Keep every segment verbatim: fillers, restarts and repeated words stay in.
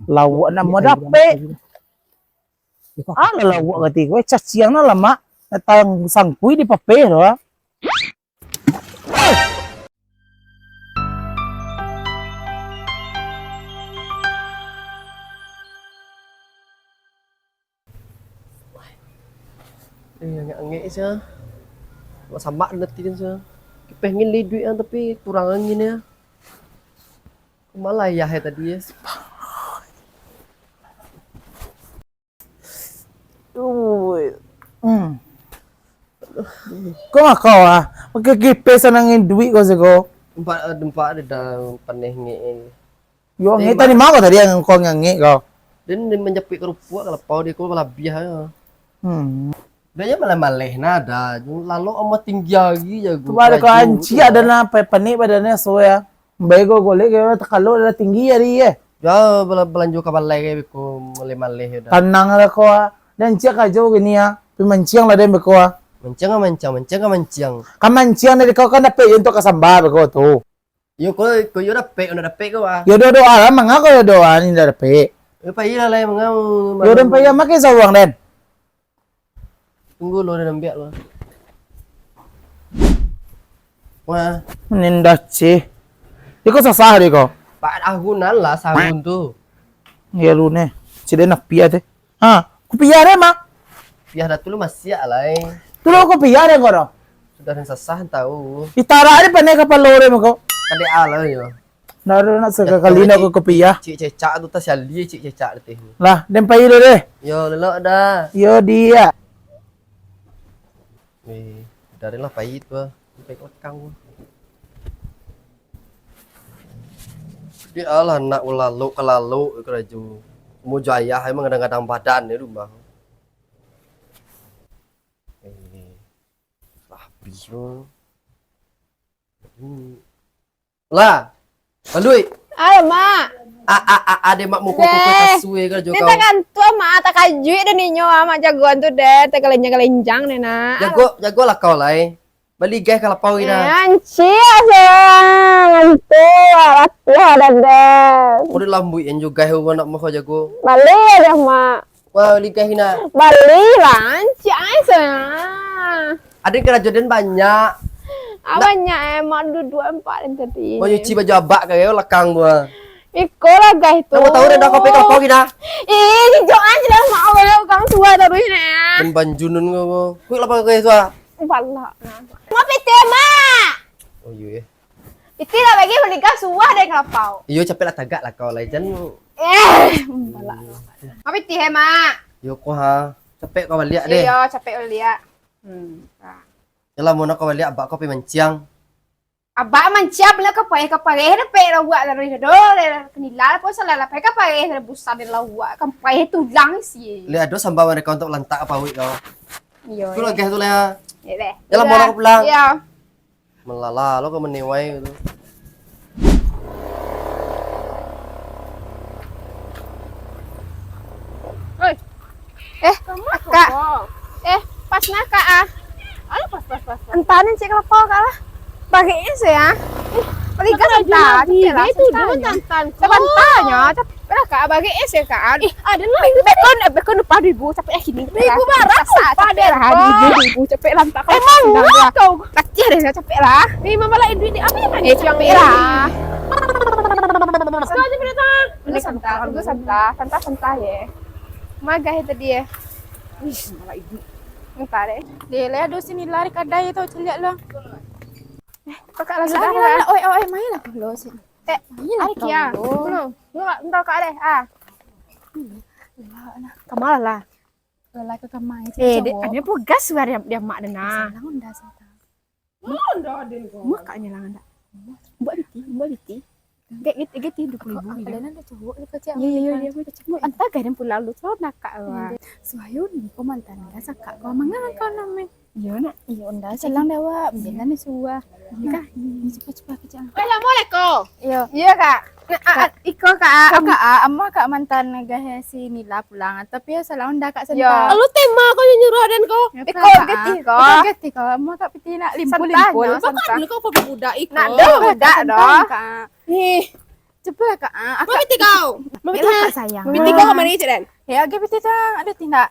Lauak nak mau dapek. Alah lauak kati ko, eh, caciang lah lamak. Nak tang sangkui di papeh tu, ah. Eh, angek-angek sia. Mak samak nanti kan sia. Pengen li duit kan, tapi kurang angin ya. Malah ayah ya tadi ya. Ui. Hmm. Kau ngakau ah. Pakai gipe sanangin duit kau sego. Empat, empat ada dah paneh ngek ni. Yo, ngek tadi mah kau tadi yang kau ngek kau. Dan dia menjepit kerupuk kalau pau dia kau labiah ya. Hmm. Dia je maleh-maleh nah ada. Lalu amat tinggi lagi jago. Tu ada kau anci ada nah panik badannya so ya. Baik kau golek kau takalo ada tinggi hari ye. Ya bela- belanja ka balai ke beko maleh-maleh dah. Tanang lah kau ah. Dan ciak aja gini ya. Pi manciang lah den beko ah. Manciang ah manciang, manciang ah manciang. Kan manciang dari kau kan dapat je untuk kasambah beko tu. Yo ko ko yo dapek, nak dapek ko ah. Yo doa doa lah, manga ko yo doa ni dah dapek. Yo pai lah lai manga. Yo den pai makai sawang den. Tunggu lo den ambiak lo. Wah. Menindah cih. Iko sasah deh ko. Pak ahunan lah sahun tu. Ya lu neh. Cide nak pia teh. Ha, kupiah deh mah. Piah dah tu lu masiak lai. Tu lu kupiah deh ko doh. Sudah den sasah tahu. Itarak deh pandai kapalo deh mah ko. Kadek ah lah yo. Ndak ado nak sakali nak kupiah. Cik cecak tu tasiali cik cecak deh. Lah, den pai dulu deh. Yo lelok dah. Yo dia. Eh, dari lah pai tu ah. Sampai ke lekang tu. Dia alah nak ulalok kalalok karajo. Mujayah emang kadang-kadang badan di rumah. Eh, rapi tu. Hmm. Lah. Balui. Ayo, Mak. A a a ade mak muko kuku kasue karajo kau. Takantua, Mak, takajuik dah ninyo, ah, Mak jagoan tu deh, takalenjang-kalenjang deh, nak. Jago, jago lah kau lai. Bali gas ka lapau ina. Eh, ancik asa ngantuk, latiah dah deh. Udah lambuik yang juga gas urang nak maho jago. Bali aja, Mak. Wah, bali gas ina. Bali lah, ancik ai asa. Ada karajo den banyak. Ah, banyak eh, Mak duduk empat yang tadi. Mau nyuci baju abak ka yo lakang gua. Iko lah gas tu. Kamu tahu dah kopi ka lapau ina? Eh, jijok aja lah, Mak, kalau kang tua taruih ni. Dan banjunun kau. Kuik lapau ka gas tu ah. Balak. Mak pitih, Mak. Oh, iyo, eh. Pitih lah bagi bali gas suah dari ka lapau. Iyo, capek lah tagak lah kau lah, jan. Eh, balak. Mak pitih, eh, Mak. Iyo, ko ha. Capek kau baliak deh. Iyo, capek baliak. Hmm. Yalah, mun kau baliak, abak kau pai manciang. Abak manciang, baliak ka paeh, ka paeh, dapek lawak taruih doh. Kanilal pun salah lah, paeh ka paeh, busan deh lawak, ka paeh tulang isi. Lihat ado sambal mereka untuk lantak ka pauik kau. Iyo. Tu lah gas tu lah ya. Iyo deh. Yalah, mun kau pulang. Iyo. Malala lo ka maniwai tu. Oi. Eh, Kak. Eh, pas nah, Kak, ah. Alah, pas, pas, pas, pas. Entah ni, cik, kalau kau, Kak, lah. Bagi es ya. Ih, bagi gas entah, capek lah, itu dulu tantan. Sabantanya, capek lah, Kak, bagi es ya, Kak. Ih, ada lah. Bekon, bekon upah dua ribu, capek lah kini. Dua ribu barat upah deh, capek lah, dua ribu, dua ribu, capek lah, entah kau. Emang murah kau. Kacih deh, capek lah. Ni mama lah duit ni, apa yang Eh, capek lah. Kau aja pada tak. Ini santah, tunggu santah, santah, santah, ye. Magah itu dia. Ih, malah ibu. Entah deh. Deh, lah ada sini lari kadai tu, celiak lah. Eh, kakak lah sudah lah. Oi, oi, main lah dulu sini. Eh, main lah Kia. Belum. Lu entah kak deh. Ah. Kamar lah. Lah ke kamar. Eh, dia, dia pegas suara dia, dia mak dia nah. Salah onda santah. Makanya lah ndak. Buat biti, buat biti. Gak gitu, gitu dua puluh ribu. Ada nanda cowok ni kecil. Iya, iya, iya, iya, cowok. Entah gak ada pulau lu, cowok nak kak lah. Suhayo ni kau mantan dah sakak kau mangan kau namanya. Iya nak, iya onda selang dah wak. Bila ni suah. Kak, ini cepat cepat kecil. Assalamualaikum. Iya. Iya kak. Nah, ah, ah, iko, Kak, ah, Kak, am- Kak, ah, amuah Kak mantan gahe si Nila pulang, tapi yo salah onda Kak Yo. Santa. Alu tema ko nyo nyuruh den ko. Yo, Iko Kak, ah. Gati ko. Iko gati ko, amuah Kak piti nak limpu-limpu. Santai, no, Baka santai. Dulu ko papi budak iko. Nak do budak Kak, do. Santai, Kak. Ih. Cubolah Kak, ah, Akak. Mami ti kau. Mami ti Kak sayang. Mami ti kau kamari cek den. Ya, oke, piti tu ada tindak.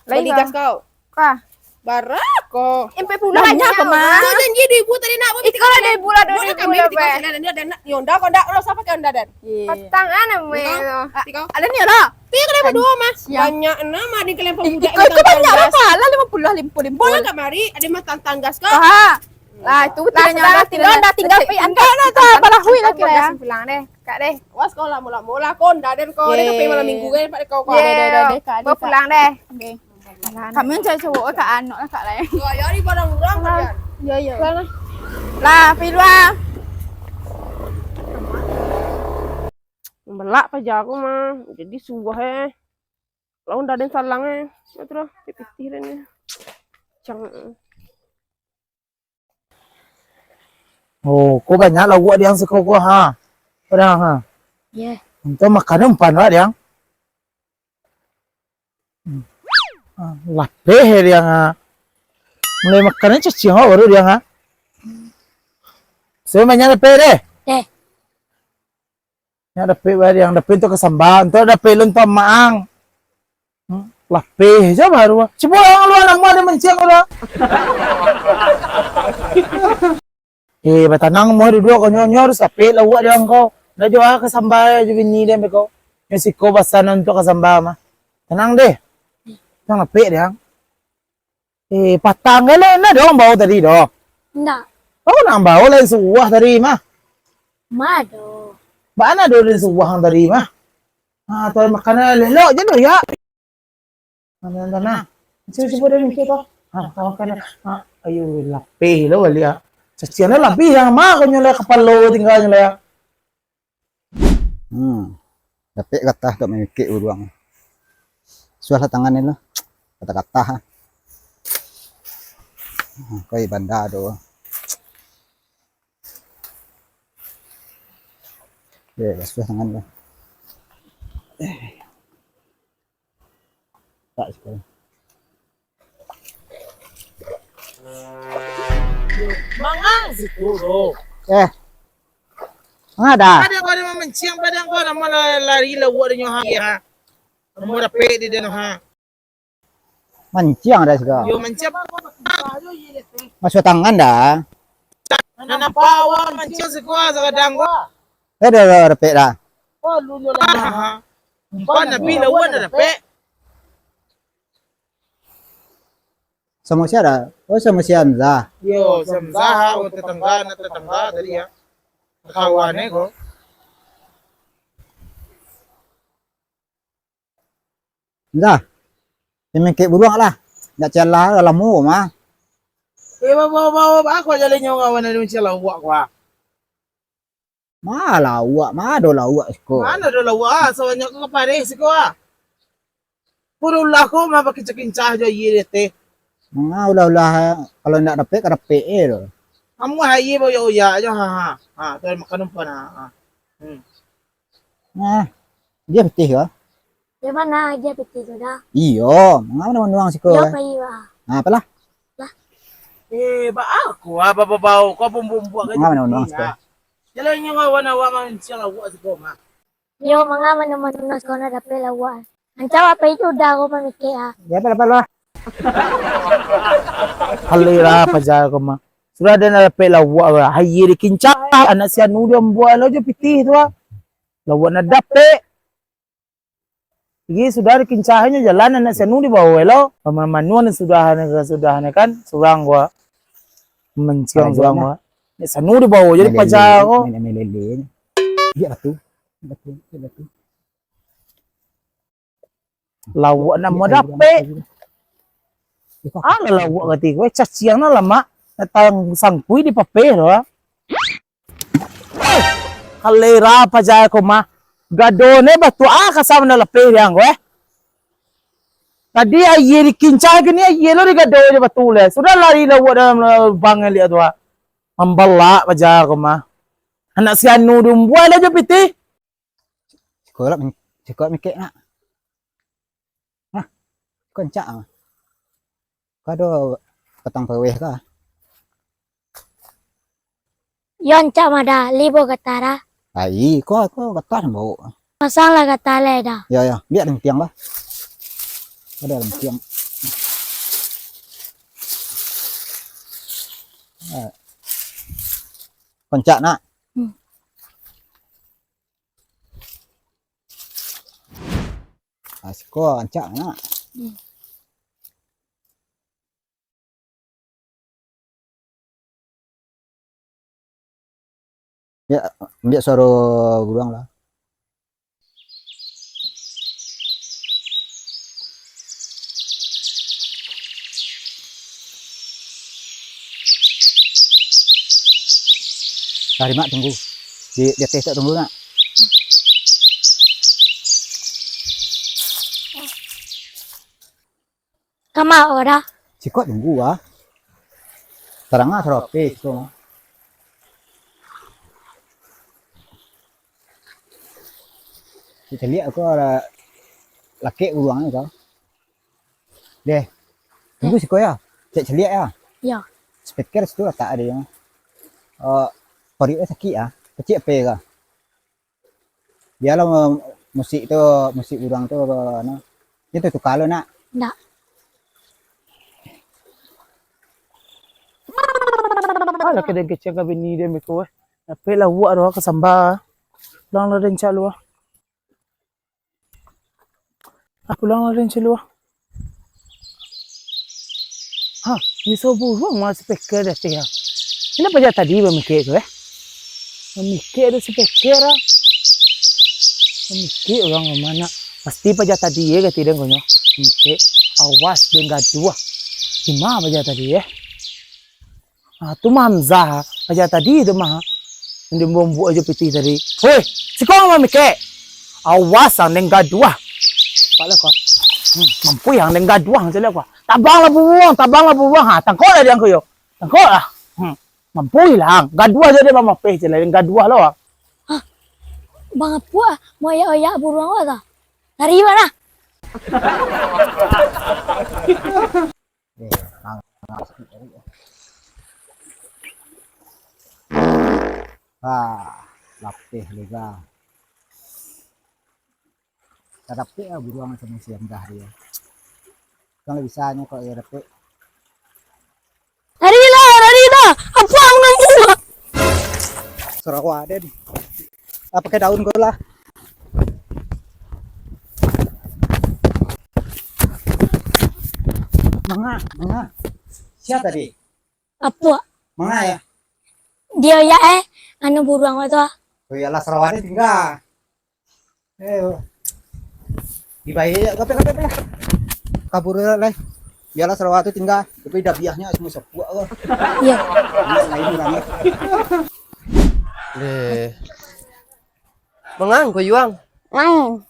Lai gas kau. Kah? Bara ko? Empat puluh banyak aja, kemah. Kau janji dua ribu tadi nak, Iko lah dua ribu lah, dua ribu lah, kami lah, tiga Beh. Ada, ada, ada, ada, ada, Honda kau ndak, lo siapa ke Honda dan? Iya. Patang anak meh. Kau? Tiga. Ada ni lah. Tiga kena berdua mah. Siap. Banyak nama di kalian pemuda. Iko, iko banyak apa? Lah lima puluh lah, lima puluh, lima puluh. Boleh kamari, ada mah tantang gas kau. Aha. Lah, itu lah, tidak nyala, dah, tinggal, dah, tinggal pi, angkat dah, dah, balah hui lah kira ya. Pulang deh, Kak deh. Was kau lah, mula-mula kau Honda dan kau ada sampai malam minggu kan, Pak, kau, kau. Iya, deh, deh, deh, Kak, deh, Kak. Mau pulang deh. Oke. Kami mencari cowok, Kak, anak lah, Kak, lah, ya. Yo, yo, di barang urang kalian. Yo, yo. Lah, pi luar. Belak paja aku mah. Jadi suah, eh. Lawan daden salang, eh. Ya, terus, pipitih dan, eh. Cang. Oh, ko banyak lauak diang siko ko, ha. Padang, ha. Iya. Untuk makanan umpan, Pak, diang. Hmm. Ah, lapeh ya diang, ha. Mulai makan ni cacing awak baru diang, ha. Saya banyak lapeh deh. Deh. Nyo dapek bae, yang dapek tu ka samba, tu dapek lun tu maang. Hmm, lapeh je baru. Cubo urang luar namo ado manciang urang. Eh, batanang mo duduak ko, nyo, nyo harus dapek lauak di angkau. Ndak jo ah ka samba jo bini den beko. Nyo siko basanan tu ka samba mah. Tanang deh. Tanang dapek deh ang. Eh, patang galo, na doh bau tadi doh. Ndak. Bau nang bau lain suah tadi mah. Ma doh. Bana doh lain suah tadi mah. Ha, tu makanan lelok je doh ya. Mana mana. Cuba cuba dah mikir tu. Ha, makan makan. Ha, ayo lapeh lo balik ah. Cacian lah lapeh yang mah kau nyolai kepala tinggalnya lah ya. Hmm. Dapek gatah tak mamikek uruang. Suahlah tangan ni lah. Kata-kata ha. Hmm, koi banda tu. Ya, suah tangan tu. Eh. Tak suka. Mangang situ doh. Eh. Manga dah? Ada kau ada mamanciang padang kau, nama la-, lari lauak dinyo ha. Nama dapek di dinyo ha. Manciang dah suka. Yo manciang apa? Masuk tangan dah. Mana nampak awak manciang siko ah, sakadang ko. Eh, dah, dah dapek dah. Oh, lu nyo lah. Umpan tapi lauak dah dapek. Samo sia dah? Oh, samo si Hamzah. Yo, si Hamzah, oh, tetangga, anak tetangga tadi ya. Kawan eh ko. Hamzah. Mimikek buruak lah. Ndak cialah lah lamo mah. Eh, bawa, bawa, bawa, aku aja lah nyawa kawan ada macam lauak ko ah. Ma lauak, ma ado lauak siko. Mana ado lauak ah, sabanyak ko kapareh siko ah. Pun ulah ko mah bakincah-kincah jo aia di ateh. Manga ulah-ulah, kalau indak dapek, ka dapek e tu. Amuah aia baoyak-oyak jo, ha, ha. Ha, tu makan umpan, ha, ha. Hmm. Nah, dia pitih ko. Di mana aja pitih tu dah? Iyo, manga manuang-manuang siko. Iyo, eh. Pai, Bah. Nah, apalah? Lah. Eh, ba aku ah, babau-bau, kau bumbung buat. Manga manuang-manuang siko. Jalan nyo kawan awak mancing lauak siko mah. Yo, manga manuang-manuang siko nak dapek lauak. Ancau apa itu dah aku mamikir ah. Ya, apalah, apalah. Halera paja ko mah. Sudah ado nak dapek lauak, aia dikincah, anak si Anu diambuak lo jo pitih tu ah. Lauak nak dapek. Iyo, sudah dikincahnyo jalan, anak si Anu dibawo lo. Pamanuan sudah, sudah kan, surang gua. Menciang surang gua. Nek si Anu dibawo jadi paja ko. Main lele. Iyo lah tu. Iyo lah tu. Lauak nak mau dapek. Alah lauak kati gua, caciang lah lamak. Nak tang sangkui di papeh tu ah. Eh, halera paja ko mah. Gado ne batu ah kasam nak lapeh diang ko eh. Tadi aia dikincah kini aia lo digado jo batu le. Sudah lari lauak dalam lubang liak tu ah. Mambalak paja ko mah. Anak si Anu diumbuai lah jo pitih. Ko lah, siko mikek nak. Nah, ko rancak ah. Ko ado batang paweh ko. Yo, rancak mah Da, lai bao gatah Da. Ai, ko, ko gatah nan bao. Pasang lah gatah lai Da. Yo, yo, biak dalam tiang lah. Ado dalam tiang. Ah. Rancak nak. Hmm. Ah, siko rancak nak. Hmm. Ya, ambiak suaro buruang lah. Tadi mak tunggu. Di, di ateh tu tunggu nak. Kama awak Da? Siko tunggu ah. Tarang ah, sarape siko mah. Caliak ko lah, lakek buruang ko. Deh. Tunggu siko yo. Cek caliak yo. Yo. Speaker situ latak ado. Eh, paruik sakik ah. Kecik ape ko? Bialah mu-, musik tu, musik urang tu, anu, itu tuka lo nak. Ndak. Alah, kadang kecil ka bini dia beko, eh. Tapi lah awak tu ka samba. Pulang lah den cak lu, ah. Ah, pulang lah den cak lu, ah. Ha, nyo suaro buruang malah speaker di ateh, ah. Kenapa jak tadi bamikek tu, eh? Bamikek tu speaker, ah. Bamikek urang rumah nak. Pasti paja tadi, eh, kati den konyo. Bamikek, awas den gaduah. Dima paja tadi, eh? Ah, tu mah Hamzah, ah. Paja tadi tu mah. Nan dibumbuk aja pitih tadi. Hoi, siko ang mamikek. Awas ang den gaduah. Pak lah kau. Hmm, mampu ang den gaduah, caliak kau. Tabang lah buruang, tabang lah buruang. Ha, tangkok lah di angku yo. Tangkok lah. Hmm, mampu ilang. Gaduah jadi mamapeh je lah, den gaduah lah. Hah? Bang Apuak, mau oyak-oyak buruang awak tu? Lari bana? Eh, nang, nang sakik tadi. Ah, lapeh lega. Tadapek lah buruang samo si Hamzah dia. Kan lah bisa nyo kok dia dapek. Lari lah, lari lah. Apa ang nemu? Sarawa ada ni. Ah, pakai daun ko lah. Manga, manga. Sia tadi? Apuak. Manga ya? Dia ya, eh, anu buruang tu. Oh iyalah, sarawa ada tinggal. Eh, oh. Dibayar ya, kape, kape, kape. Kabur lah, lai. Bialah sarawa tu tinggal. Tapi dabiahnyo semua sapuak ko. Iya. Anak lain urang, eh. Leh. Mangang ko, Yuang? Main.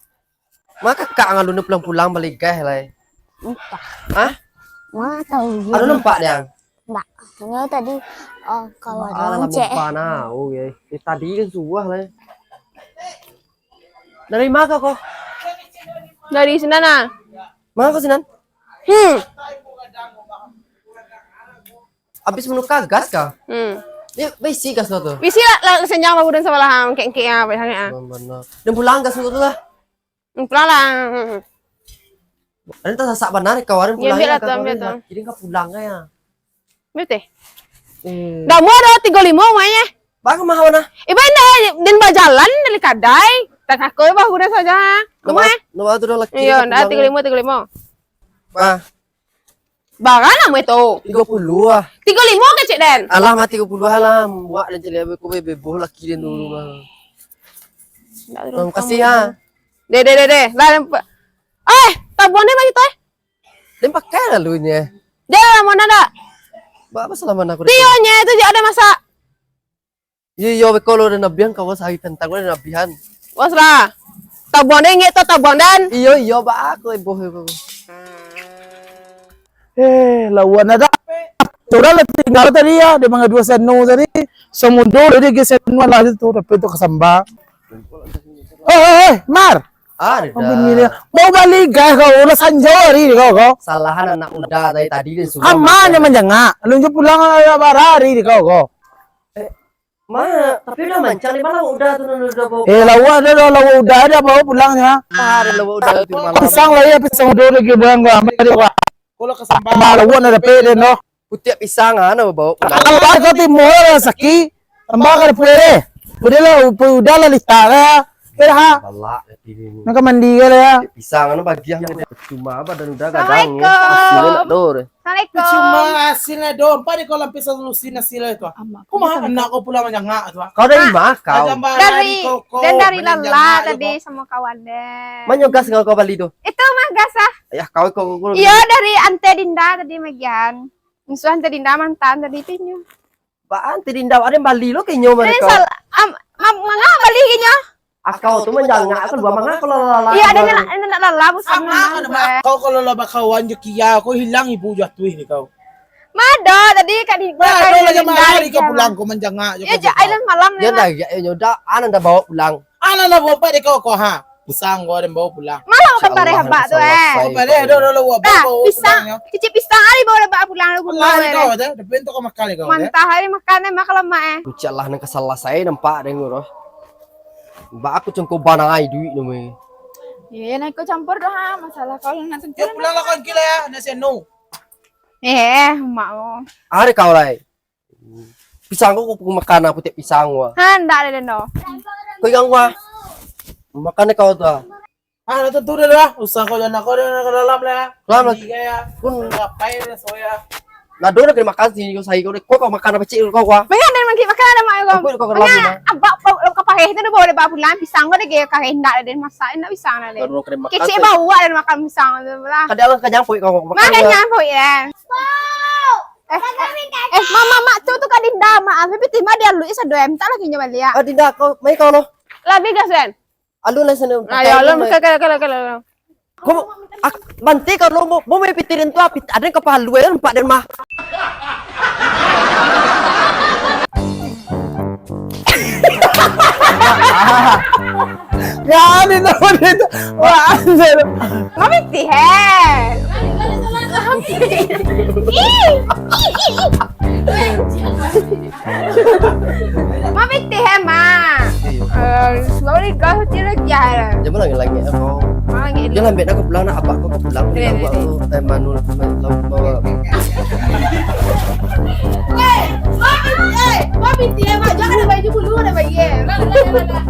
Ma kakak ngalun pulang-pulang baligai lai? Entah. Hah? Ma tahu. Ado nampak dia? Ndak. Hanya tadi, oh, kawan Alah, cek. Lupa nah. Oh, ya. Eh, tadi kan suah lai. Dari ma ko? Dari sinan, ah. Ma ko sinan? Hmm. Abis manuka gas kah? Hmm. Ni baisi gas lo tu. Baisi lah, lah senjang lah budan sabalah, ah, engkek-engkek, ah, banyak, ah. Bana. Dan pulang gas lo tu lah. Hmm, pulang lah. Hmm. Ada tak sasak bana kawan pulang. Ambil lah tu, ambil tu. Jadi kau pulang ya. Ambil teh. Eh. Dah mua dah tigo limo mai eh. Bang mah mana? Iban dah, den bajalan dari kadai. Tak kakoi bah guna saja. Nama, nama tu dah laki. Iya, dah tigo limo, tigo limo. Bah. Bara namo itu? Tigo puluah ah. Tigo limo kecek den. Alah mah tigo puluah ah lah. Muak den caliak beko beboh laki den dulu mah. Terima kasih ya. Deh, deh, deh, deh. Lah, eh, tabuang deh baju tu eh. Den pakai lalu nye. Dia lah mana dak? Ba apa salah mana aku? Dia nye tu je ada masak. Iyo, iyo, beko lo den abihan, kawan sahari tantang lo den abihan. Was lah. Tabuang den, ingek tu tabuang den. Iyo, iyo, ba aku iboh iboh. Eh, lawan ada. Orang lah tinggal tadi ya, dia mangadu seno tadi. Samudo dia ke seno lah tu, tapi tu kasamba. Eh, eh, eh, Mar. Ah, Dah. Bini dia. Mau bali gas kau, udah sanjo hari ni kau, kau. Salahan anak muda tadi, tadi dia suruh Amanyo makan. Manjangak. Lunjuk pulang lah bara hari ni kau, kau. Eh, ma, tapi udah mancang di malam udah tu, udah, udah bawa. Eh, lauk ada dah, lauk udah ada bawa pulang ya. Ah, ada lauk udah tu malam. Pisang lah ya, pisang udah lagi bang gua ambil dia, Wak. Kalau kesambal. Malu ada pe den doh. Putiak pisang, ah, nak bawa pulang. Kalau kau timur lah sakit, tambah kada pulih deh. Udah lah, udah lah lita lah. Kira ha. Balak hati ni. Nak mandi ke lah ya? Putiak pisang, anu bagian. Percuma badan udah gadang ya. Assalamualaikum. Hasilnya nak dor. Assalamualaikum. Percuma hasilnya dor. Empat di kolam pisang solusi hasilnya itu. Amak. Kau mah anak kau pulang manjangak tu, ah. Kau dari mana kau? Dari, dan dari Lala tadi sama kawan deh. Manyo gas kau, kau bali tu? Itu mah gas ah. Ayah kau, kau, kau. Iyo, dari Ante Dinda tadi magian. Musuh Ante Dinda mantan tadi tinyo. Ba Ante Dinda, ada yang bali lo kenyo mana kau? Sal-, am-, am-, manga bali kenyo? Ah, kau tu manjangak, aku luar manga kalau lala. Iyo, ada nak, ada nak lala musuh. Kau kalau lah bakawan jo Kia, kau hilang ibu jatuh ni kau. Mado tadi kak di. Mado lah, jangan marah kau pulang, kau manjangak jo. Iyo, Ailan malam ni. Dia dah, ya, ya, dah, anak dah bawa pulang. Anak dah bawa empat dek kau, kau, ha. Pisang kau ada bawa pulang. Malam kan bareh abak tu, eh. Bareh dah, dah, dah, dah, pisang. Kecil pisang hari bawa abak pulang lu. Pulang kau tu, tapi untuk kau makan kau. Mantah hari makan, eh, makan lemak, eh. Insya Allah, nang kasalah saya nampak dengar, oh. Ba aku cengko banai duit ni, meh. Iyo, nak ikut campur doh, ha. Masalah kau nak tentu. Ya, pulang lah kau kila ya, nasi anu. Eh, mak lo. Ada kau lai. Pisang ko, ko makan apo tiap pisang ko. Ha, ndak ado den do. Ko ikang ko ah. Makan dek kau tu ah. Ah, dah tentu dah lah. Usah kau jangan kau dah ke dalam lah. Dalam lah. Tiga ya. Pun ngapai dah soya. Lah, dah kena makan sini kau sai kau deh. Kau, kau makan apo cik kau ah? Banyak den mangkik makan ada mak kau. Aku kau ke dalam. Abak pau lo kapareh tu dah bawa dah bawa pulang. Pisang kau dah gaya kareh ndak dah den masak ndak pisang dah den. Kecek bawa dah makan pisang tu lah. Kada lah kanyang poi kau makan. Makan kanyang poi ya. Eh, eh, mak, mak, mak, tu, tu Kak Dinda, mak, tapi pitih mah dialuik sado, eh, minta lagi nyo baliak. Ah, Dinda, kau, mai kau lo. Labi gas, kan? Alu lah sana. Ah, ya Allah, kalau, kalau, kalau. Kau, ak-, bantai kau lo, mau, mau main pitirin tu, ah, pit-, ada yang kepala lu, eh, nampak dari mah. Ya, ni nama dia tu. Wah, anjir. Mami tihen. Ih, ih, ih, ih. Mami tihen, Ma. Eh, sudah boleh gas, cil lagi ya. Dia malah langit aku. Malah langit. Dia lambek nak ke pulang, nak abak kau ke pulang. Dia, dia, dia. Aku, eh, manu, manu, manu. Weh, Mami, eh, Mami tihen, Ma. Jangan ada baju bulu, ada baju. Lah, lah, lah, lah.